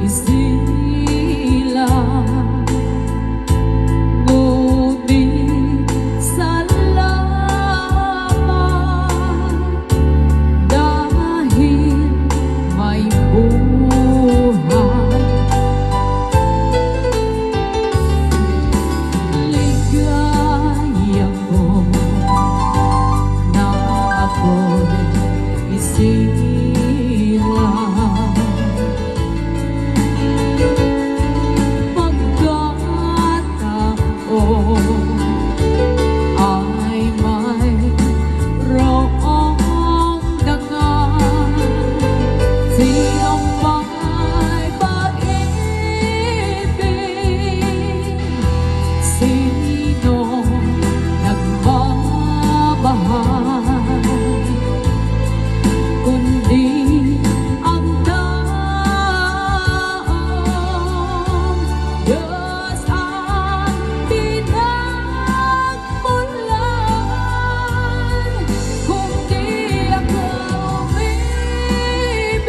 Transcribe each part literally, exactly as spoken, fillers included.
Isila, ngunit salamat dahil may buhay. Ligaya ko na ako'y isila. Pagkataon ay mayroong dangal. Sino may pag-ibig? Sino nagmamahal? Kundi ang taong Diyos ang pinagmulan. Kung di ako umibig,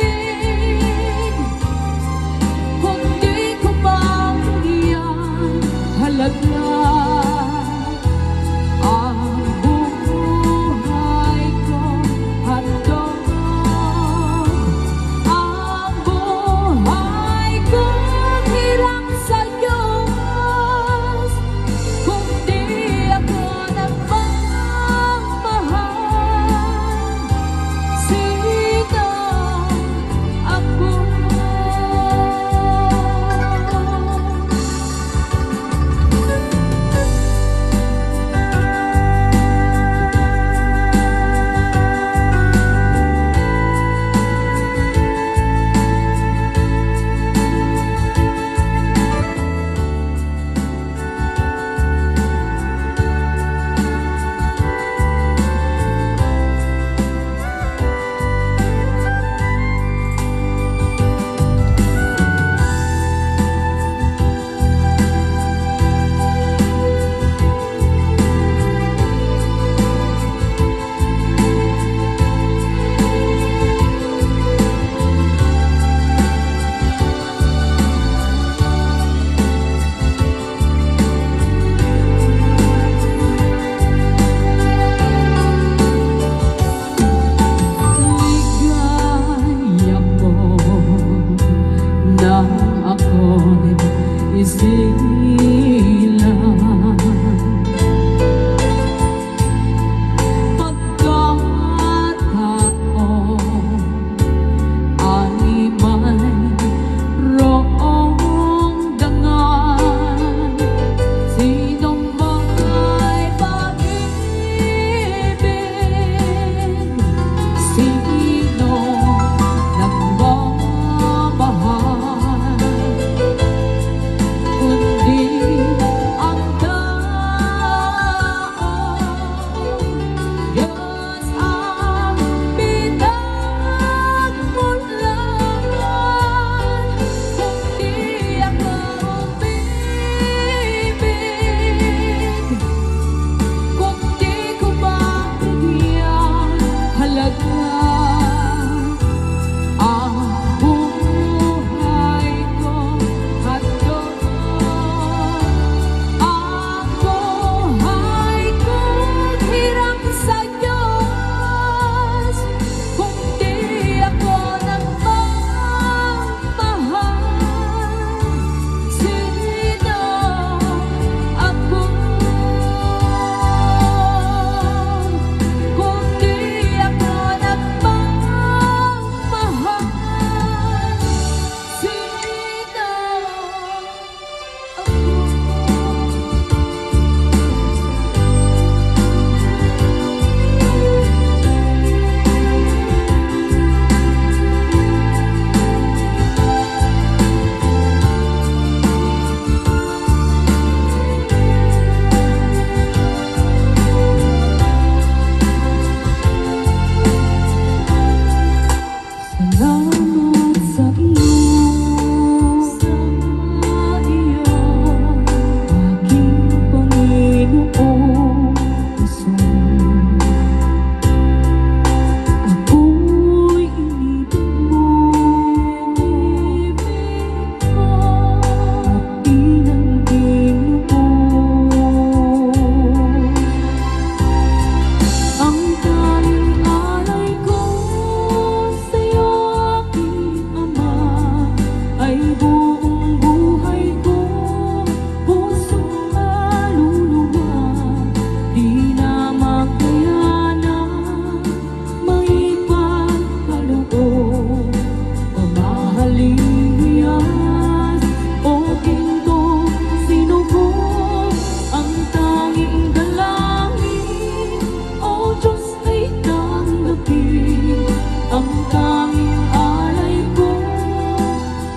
Tanging alayko,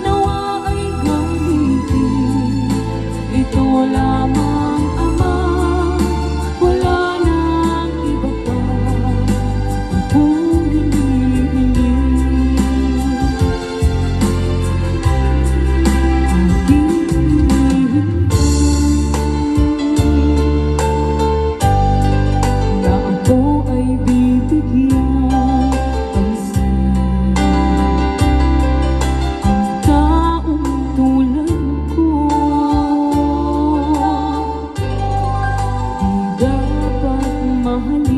nawa ay gamitin. Ito lamang, Ama, wala nang iba pa akong hinihiling. Aking hinihintay na ako ay bibigyan pansin. Ang taong tulad ko, di dapat mahalin.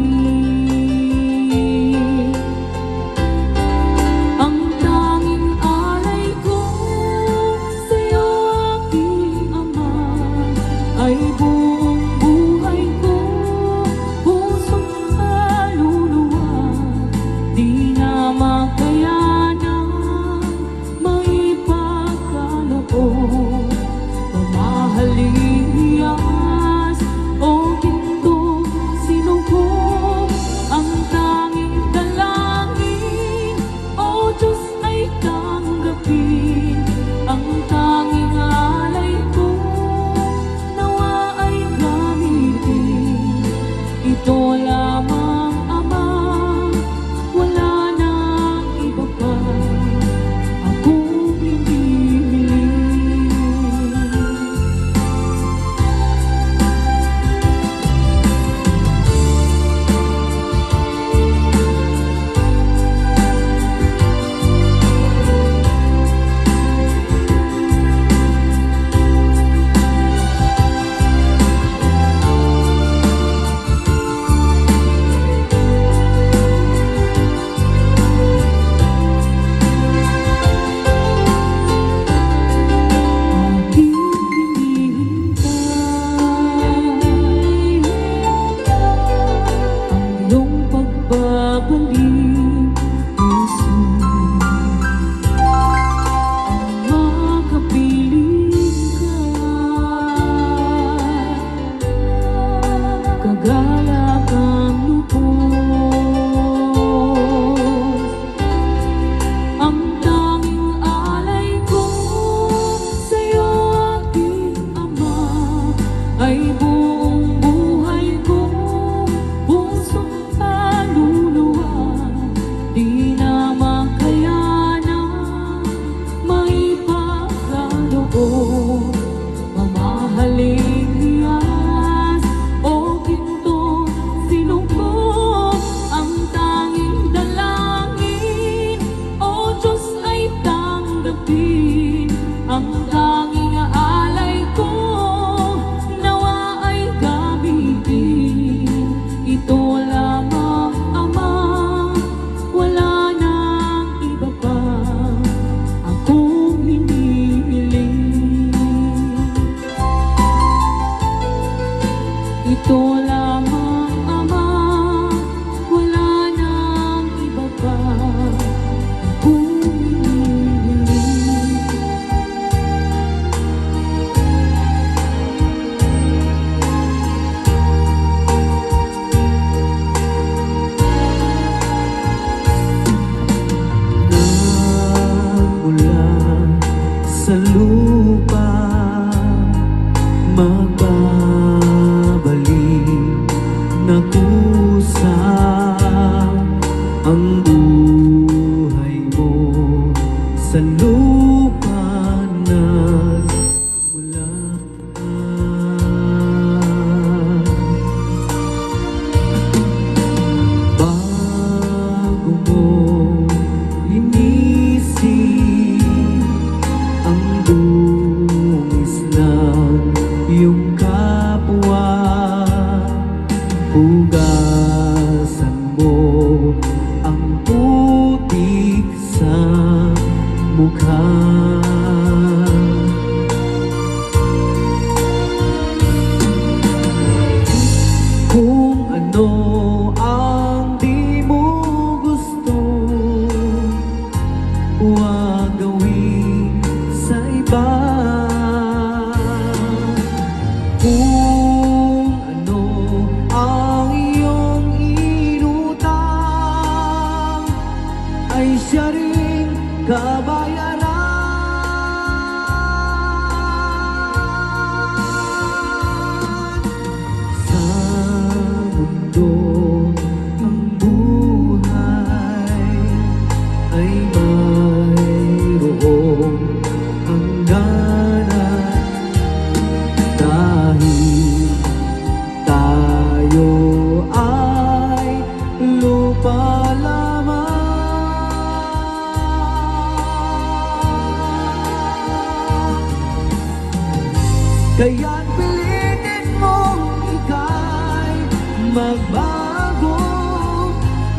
Ang tanging alay ko sa'yo, aking Ama, ay buong buhay ko, puso't kaluluwa, di na makayanan maipagkaloob. Mamahaling hiyas o gintong sinugo, ang tanging dalangin, O Diyos, ay tanggapin. Ang tanging alay ko, nawa ay gamitin. Ito lamang, Ama, wala nang iba pa akong hinihiling. Ang iyong pagbabalik puso, ang makapiling ka, kagalak ang lubos. Ang tanging alay ko sa'yo, aking Ama, ay buong buhay ko, puso't kaluluwa, di na makayanan maipagkaloob. Mamahaling hiyas o gintong sinugo, ang tanging dalangin, O Diyos, ay tanggapin. Ang tanging alay ko, nawa ay gamitin. Ito lamang, Ama, wala nang iba pa akong hinihiling. Ito lamang, Ama, wala nang iba pa akong hinihiling. Nagmula sa lupa, magbabalik na kusa ang buhay mo sa lupa na mula. Bago mo inisip ang dungis ng iyong kapwa, hugasan mo ang putik sa mukha. Kung ano ang di mo gusto, huwag gawin sa iba. Kung ano ang iyong inutang, ay siya rin kabayaran. Sa mundo ang buhay ay mayroong hangganan, dahil tayo ay lupa lamang. Kaya't pilitin mong ika'y magbago,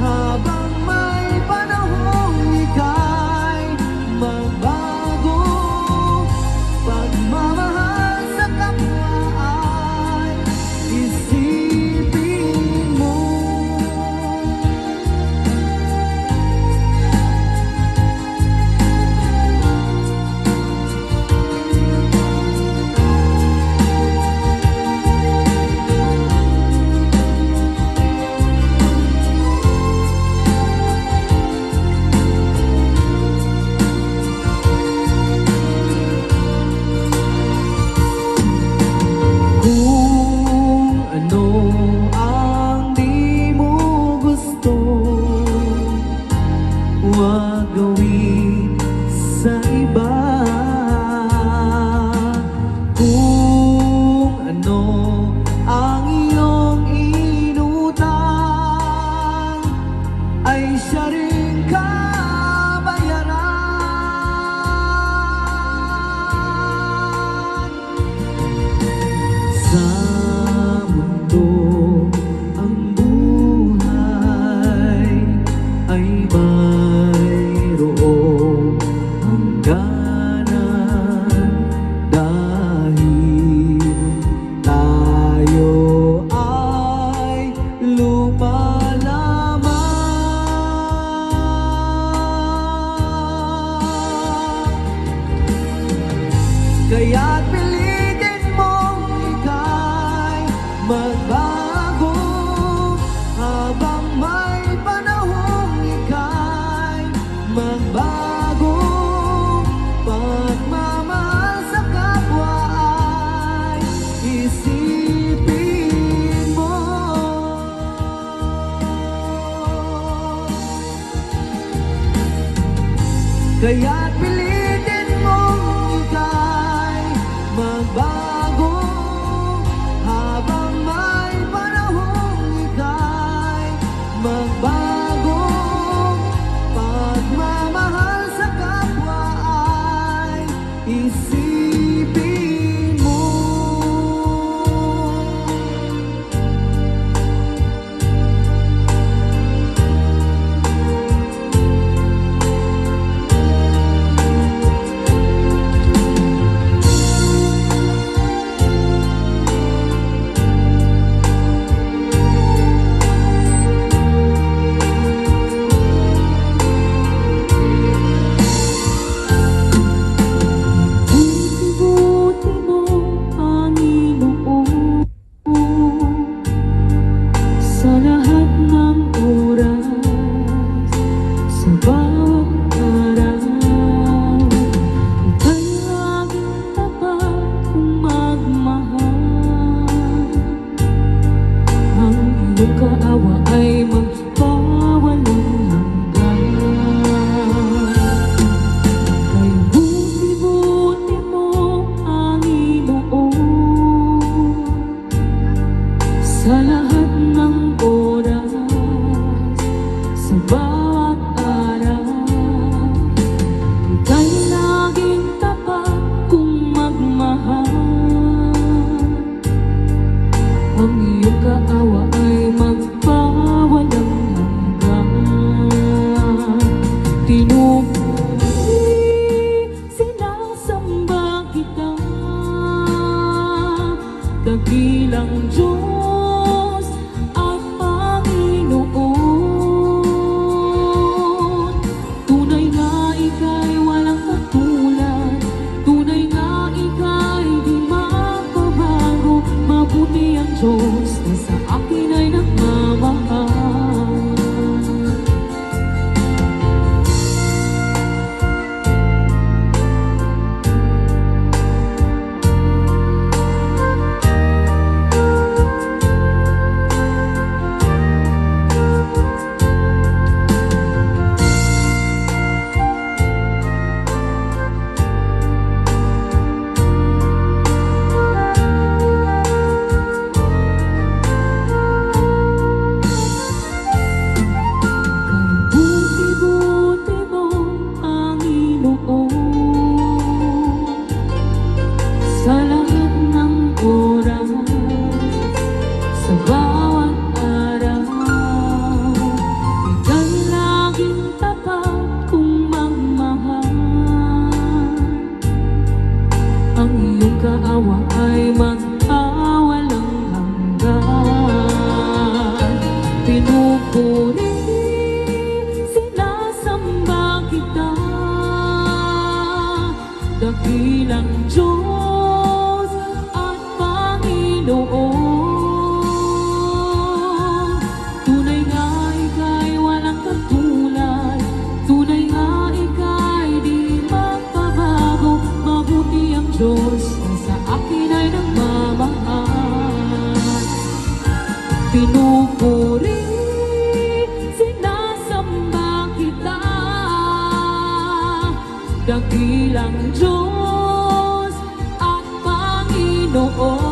habang may panahon ika'y magbago. Pagmamahal sa kapwa ay isipin mo. Kung ano ang di mo gusto, huwag gawin sa iba. Kung ano ang iyong inutang, ay siya ring kabayaran. Sa mundo ang buhay ay mayroong hangganan, dahil tayo ay lupa lamang. Kaya't pilitin mong ika'y magbago, habang may panahong ika'y magbago. Pagmamahal sa kapwa ay isipin mo. Kaya't pilitin mong ika'y magbago, habang may panahong ika'y magbago. Pagmamahal sa kapwa ay isipin mo. Dakilang Diyos at Panginoon, tunay nga ika'y walang katulad, tunay nga ika'y di magbabago. Mabuti ang Diyos na sa akin ay nagmamahal. Pinupuri, sinasamba kita, dakilang Diyos at Panginoon.